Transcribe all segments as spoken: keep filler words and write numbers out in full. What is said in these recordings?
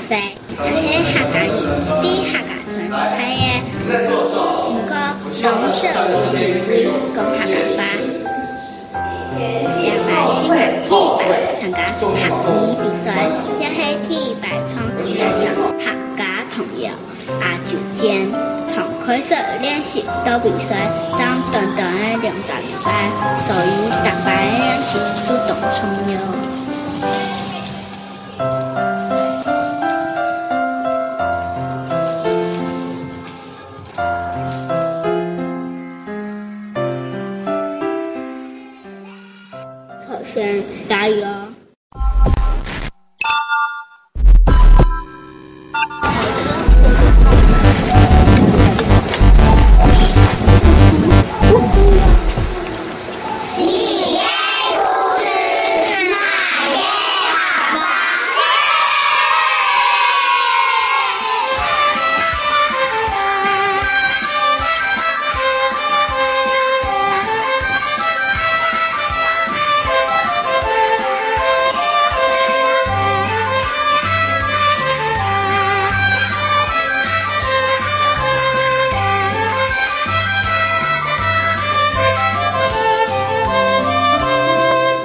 細，𠊎係客家人，在客家村大个，毋過當少有機會講客家話。這擺係𠊎第一擺參加客語比賽，也係第一擺唱客家童謠。阿啾箭，從開始練習到比賽，正短短个兩隻禮拜，所以逐擺个練習都當重要。 同學，加油！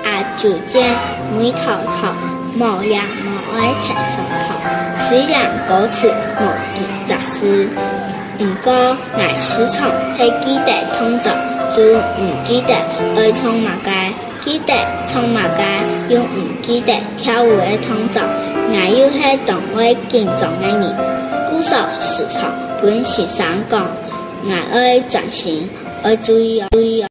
阿啾箭，尾禿禿，無影無跡个傷痛，雖然歌詞無幾扎實，毋過𠊎時常會記得動作，就毋記得愛唱麼个。 記得唱麼个，又毋記得跳舞个動作。𠊎又係當會緊張个人，故所時常分先生講，𠊎愛專心，愛注意哦，注意哦。